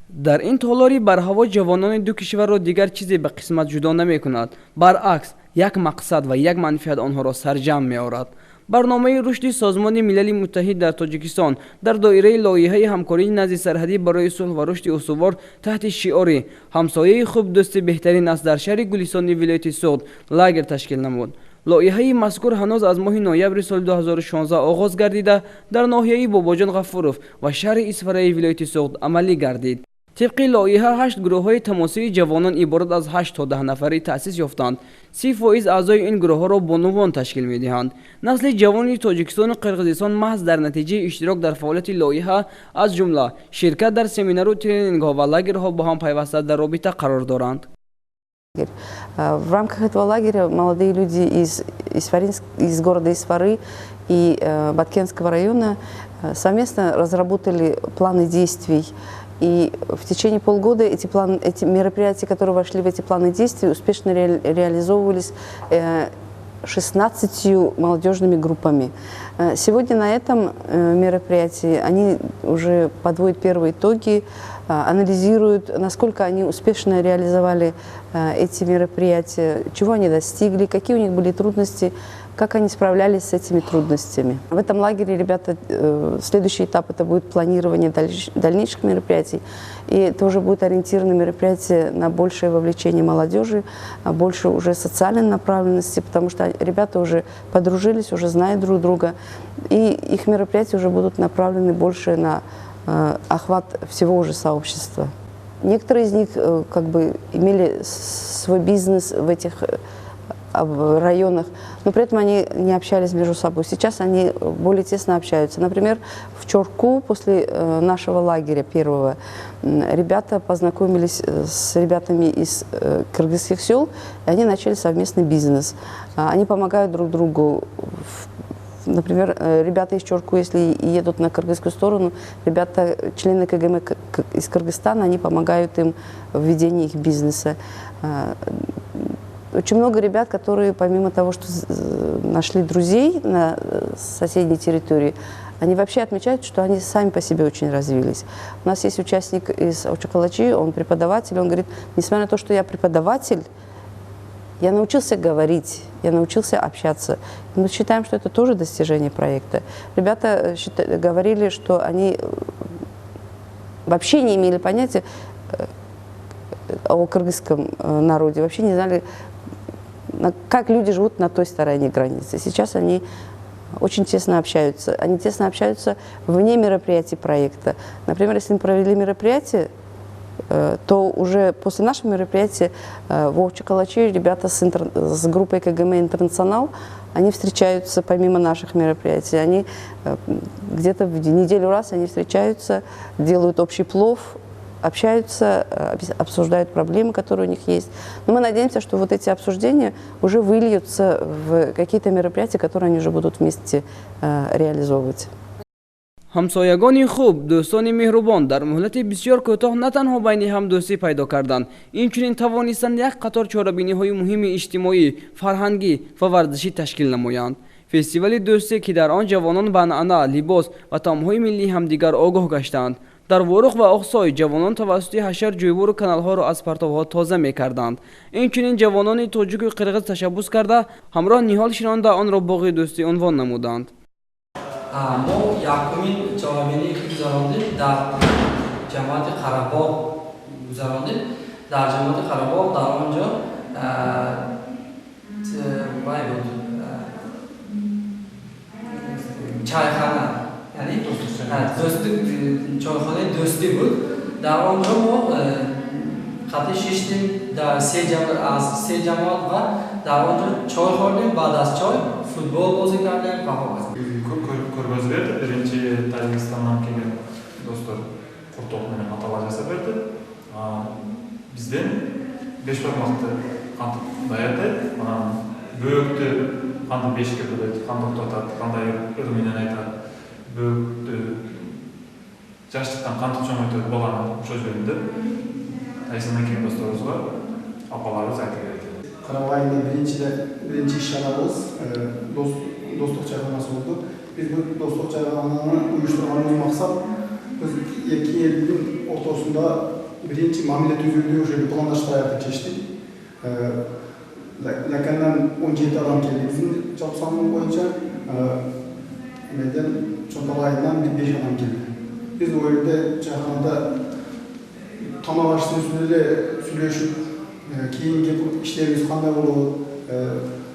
Дар ин толори барҳаво ҷавонони ду кишварро дигар чизе ба қисмат ҷудо намекунад. Баръакс, як мақсад ва як манфиат онҳоро сарҷамъ меорад. Барномаи рушди Созмони Милали Муттаҳид дар Тоҷикистон дар доираи лоиҳаи ҳамкории назди сарҳадӣ барои сулҳ ва рушди устувор таҳти шиори «Ҳамсояи хуб дӯсти беҳтарин аст» дар шаҳри Гулистони вилояти Суғд лагер ташкил намуд. Лоиҳаи мазкур ҳанӯз аз моҳи ноябри соли 2016 оғоз гардида, дар ноҳияи Бобоҷон Ғафуров ва шаҳри Исфараи вилояти Суғд амалӣ гардид. Тибқи лоиҳа, ҳашт гурӯҳҳои тамосии ҷавонон иборат аз 8 то 10 нафарӣ таъсис ёфтанд. 30% аъзои ин гурӯҳҳоро бонувон ташкил медиҳанд. Насли ҷавони Тоҷикистону Қирғизистон маҳз дар натиҷаи иштирок дар фаъолияти лоиҳа, аз ҷумла ширкат дар семинару тренингҳо ва лагерҳо, бо ҳам пайваста дар робита қарор доранд. В рамках этого лагеря молодые люди из города Исфары и Баткенского района совместно разработали планы действий. И в течение полгода эти мероприятия, которые вошли в эти планы действий, успешно реализовывались 16 молодежными группами. Сегодня на этом мероприятии они уже подводят первые итоги, анализируют, насколько они успешно реализовали эти мероприятия, чего они достигли, какие у них были трудности, как они справлялись с этими трудностями. В этом лагере ребята, следующий этап — это будет планирование дальнейших мероприятий, и это уже будет ориентировано мероприятие на большее вовлечение молодежи, больше уже социальной направленности, потому что ребята уже подружились, уже знают друг друга, и их мероприятия уже будут направлены больше на охват всего уже сообщества. Некоторые из них как бы имели свой бизнес в этих районах, но при этом они не общались между собой. Сейчас они более тесно общаются. Например, в Чорку после нашего лагеря первого ребята познакомились с ребятами из кыргызских сел, и они начали совместный бизнес. Они помогают друг другу. Например, ребята из Чорку, если едут на кыргызскую сторону, ребята, члены КГМ из Кыргызстана, они помогают им в ведении их бизнеса. Очень много ребят, которые помимо того, что нашли друзей на соседней территории, они вообще отмечают, что они сами по себе очень развились. У нас есть участник из Очо-Калачи, он преподаватель, он говорит: «Несмотря на то, что я преподаватель, я научился говорить, я научился общаться». Мы считаем, что это тоже достижение проекта. Ребята говорили, что они вообще не имели понятия о кыргызском народе, вообще не знали, как люди живут на той стороне границы. Сейчас они очень тесно общаются. Они тесно общаются вне мероприятий проекта. Например, если мы провели мероприятие, то уже после нашего мероприятия в Очо-Калачи ребята с группой КГМ «Интернационал», они встречаются помимо наших мероприятий. Они где-то в неделю раз они встречаются, делают общий плов, общаются, обсуждают проблемы, которые у них есть. Но мы надеемся, что вот эти обсуждения уже выльются в какие-то мероприятия, которые они уже будут вместе реализовывать. Ҳамсоягони хуб, дӯстони меҳрубон дар муҳлати бисёр кӯтоҳ на танҳо байни ҳам дӯстӣ пайдо карданд, инчунин тавонистанд як қатор чорабиниҳои муҳими иҷтимоӣ, фарҳангӣ ва варзишӣ ташкил намоянд. Фестивали дӯстӣ, ки дар он ҷавонон ба анъана, либос ва таомҳои миллии ҳамдигар огоҳ гаштанд. Дар Ворух ва Оқсой ҷавонон тавассути ҳашар ҷӯйбору каналҳоро аз партовҳо тоза мекарданд. Инчунин ҷавонони тоҷику қирғиз ташаббус карда, ҳамроҳ ниҳол шинонда, онро боғи дӯстӣ унвон намуданд. Мо якумин чорабиние ки гузарондем, дар ҷамоати Қарабоғ гузарондем. Дар ҷамоати Қарабоғ дар он ҷо вай буд, чайхана, яъне чойхонаи дӯстӣ буд. Дар он ҷо мо қатъи шиштем аз се ҷамоат ва дар он ҷо чой хӯрдем. Баъд аз чой футбол бозӣ кардем ва ҳоказо. Көргөзүп берди. Биринчи Тажикстандан келген достор курток менен матала жасап берди. Бизден беш бармакты кантип даярдайт, анан бөөктү кантип бешикке бөлөйт, кантип токтотот, кандай ыр менен айтат, бөөктү жаштыктан кантип чоңойтот баланы, ошол жөнүндө Тажикстандан келген досторубузга апаларыбыз айтып берди. Карабак айында биринчи иш чарабыз достук чайканасы болду. Биз бул достук чайкананы уюштурганыбыз максат, биз эки элдин ортосунда Биринчи мамиле түзүлдү, ошо пландаштык даярдык чечтик. Лакандан 17 адам келди биздин жалпы сан боюнча, эмеден Чоң-Тал айылынан бир 5 адам келди. Биз ол жерде чайканада тамак аштын үстүндө эле сүйлөшүп, кийинки иштерибиз кандай болот,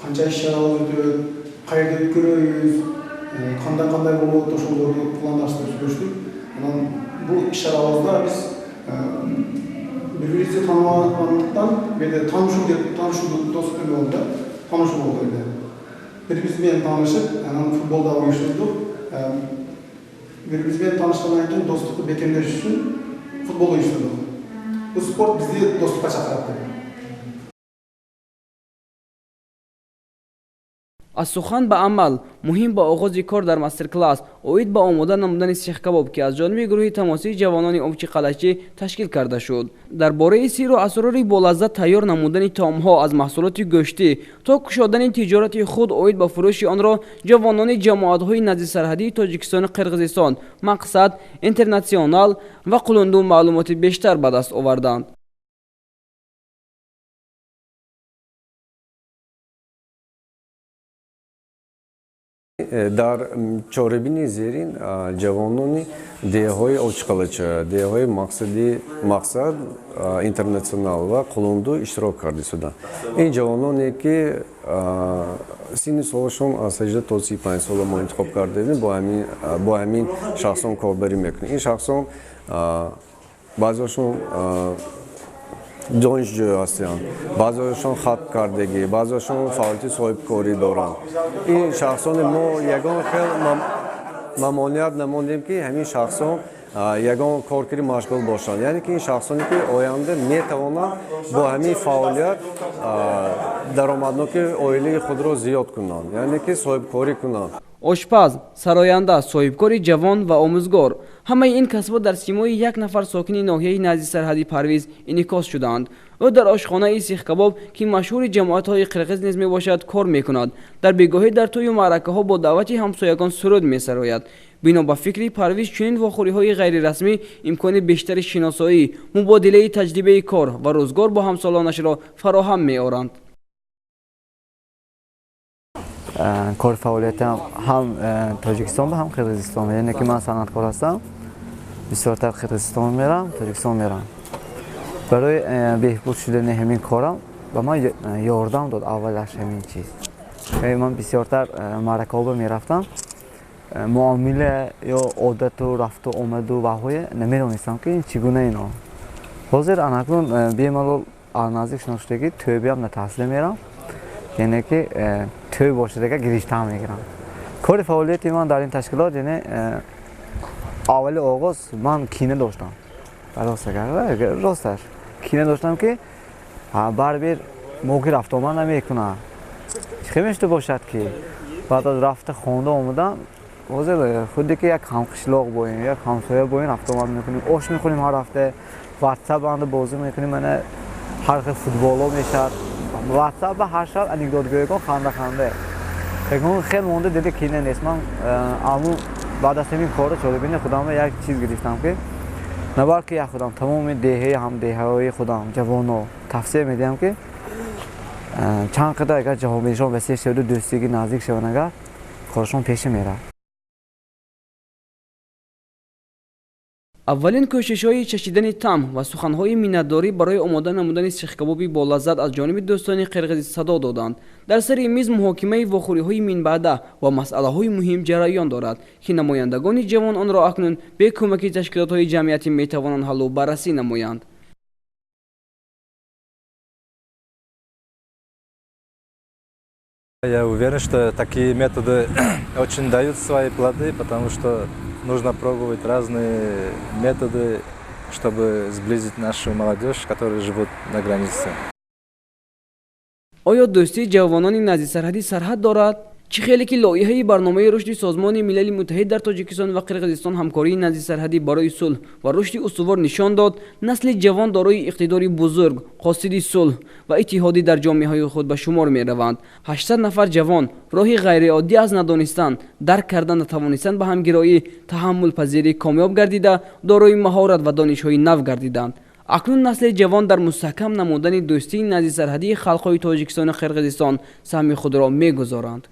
канча иш чаралар өтөт, каерде өткөрөбүз, кандай кандай болот, ошолорду пландаштырып сүйлөштүк. Анан бул иш чарабызда биз бири бирибизди тааныбагандыктан бул жерде таанышуу деп, таанышуу дос эме болду да, таанышуу болду эле. Бири бирибиз менен таанышып, анан футбол дагы уюштурдук. Бири бирибиз менен таанышкандан кийин достукту бекемдеш үчүн футбол уюштурдук. Бул спорт бизди достукка чакырат деп. Аз сухан ба амал, муҳим ба оғози кор дар мастер-класс оид ба омода намудани сехкабоб, ки аз ҷониби гурӯҳи тамосии ҷавонони Овчиқалачӣ ташкил карда шуд. Дар бораи сирру асрори болаззат тайёр намудани таомҳо аз маҳсулоти гӯштӣ то кушодани тиҷорати худ оид ба фурӯши онро ҷавонони ҷамоатҳои наздисарҳадии Тоҷикистону Қирғизистон, Мақсад, Интернатсионал ва Қулунду маълумоти бештар ба даст оварданд. Дар чорабини зерин ҷавонони деҳаҳои Овчиқалача, деҳаҳои Мақсад, Интернатсионал ва Қулунду иштирок карда шуданд. Ин ҷавононе ки синни солашон аз 18 то 35 сола мо интихоб кардаем, бо ҳамин шахсон корбарӣ мекунем. Ин шахсон баъзеашон донишҷӯ ҳастанд, баъзеашон хатмкардагӣ, баъзеашон фаъолияти соҳибкорӣ доранд. Ин шахсоне мо ягон хел мамоният намондем, ки ҳамин шахсон ягон коркарди машғул бошанд. Яъне ки ин шахсоне ки оянда метавонанд бо ҳамин фаъолият даромадноки оилаи худро зиёд кунанд, яъне ки соҳибкорӣ кунанд. Ошпаз, сароянда, соҳибкори ҷавон ва омӯзгор. Ҳамаи ин касбҳо дар симои як нафар сокини ноҳияи назди сарҳади Парвиз инъикос шудаанд. Ӯ дар ошхонаи сихкабоб, ки машҳури ҷамоатҳои қирғиз низ мебошад, кор мекунад. Дар бегоҳӣ дар тӯю маъракаҳо бо даъвати ҳамсоягон суруд месарояд. Бино ба фикри Парвиз, чунин вохӯриҳои ғайрирасмӣ имкони бештари шиносоӣ, мубодилаи таҷрибаи кор ва рӯзгор бо ҳамсолонашро фароҳам меоранд. Кор фаъолиятам ҳам Тоҷикистон ва ҳам Қирғизистон. Яъне ки ман санъаткор ҳастам, бисёртар Қирғизистон мерам, Тоҷикистон мерам. Барои беҳбуд шудани ҳамин корам ба ман ёрдам дод аввалаш ҳамин чиз. Ман бисёртар маъракаҳо мерафтам, муомила ё одату рафту омаду ваҳое намедонистам, ки чӣ гуна ино. Ҳозир анакнун бемалол наздик шиносшудагӣ тӯбиам натаҳсиле мерам, яъне ки тӯй бошад агар гирифтаам мегирам. Кори фаъолияти ман дар ин ташкилот, яъне аввали оғоз ман кина доштам. Росташ кина доштам, ки барбир мо ки рафтуомад намекунад, чӣ хел мешуда бошад, ки баъд аз рафта хонда омадам, ҳозир худе ки як ҳамқишлоқ боем, як ҳамсоя боем, рафтуомад мекунем, ош мехӯрем ҳар ҳафта, ватсап банда бозӣ мекунем, мана ҳар хел футболҳо мешавад. Ватсап ба ҳар шаб анекдотгӯягон ханда-ханда. Ягон хел монда дида кина нест. Ман аму баъд аз ҳамин корро чорабини худамро як чиз гирифтам, ки на балки як худам, тамоми деҳаи ҳамдеҳаҳои худам ҷавоно тавсия медиҳам, ки чанд қадар агар ҷаҳонбинишон васеъ шаваду дӯстигӣ наздик шаванд, агар корашон пеша меравад. Аввалин кӯшишҳои чашидани таъм ва суханҳои миннатдорӣ барои омода намудани сихкабоби болаззат аз ҷониби дӯстони қирғизӣ садо доданд. Дар сари миз муҳокимаи вохӯриҳои минбаъда ва масъалаҳои муҳим ҷараён дорад, ки намояндагони ҷавон онро акнун бе кӯмаки ташкилотҳои ҷамъиятӣ метавонанд ҳаллу баррасӣ намоянд. Я уверен, что такие методы очень дают свои плоды, потому что нужно пробовать разные методы, чтобы сблизить нашу молодежь, которая живут на границе. Оё дӯстии ҷавонони наздисарҳадӣ сарҳад дорад? Чӣ хеле ки лоиҳаи барномаи рушди Созмони Милали Муттаҳид дар Тоҷикистон ва Қирғизистон ҳамкории наздисарҳадӣ барои сулҳ ва рушди устувор нишон дод, насли ҷавон дорои иқтидори бузург, қосиди сулҳ ва иттиҳодӣ дар ҷомеаҳои худ ба шумор мераванд. 800 нафар ҷавон роҳи ғайриоддӣ аз надонистан, дарк кардан натавонистан ба ҳамгироӣ, таҳаммулпазирӣ комёб гардида, дорои маҳорат ва донишҳои нав гардиданд. Акнун насли ҷавон дар мустаҳкам намудани дӯстии наздисарҳадии халқҳои Тоҷикистону Қирғизистон саҳми худро мегузоранд.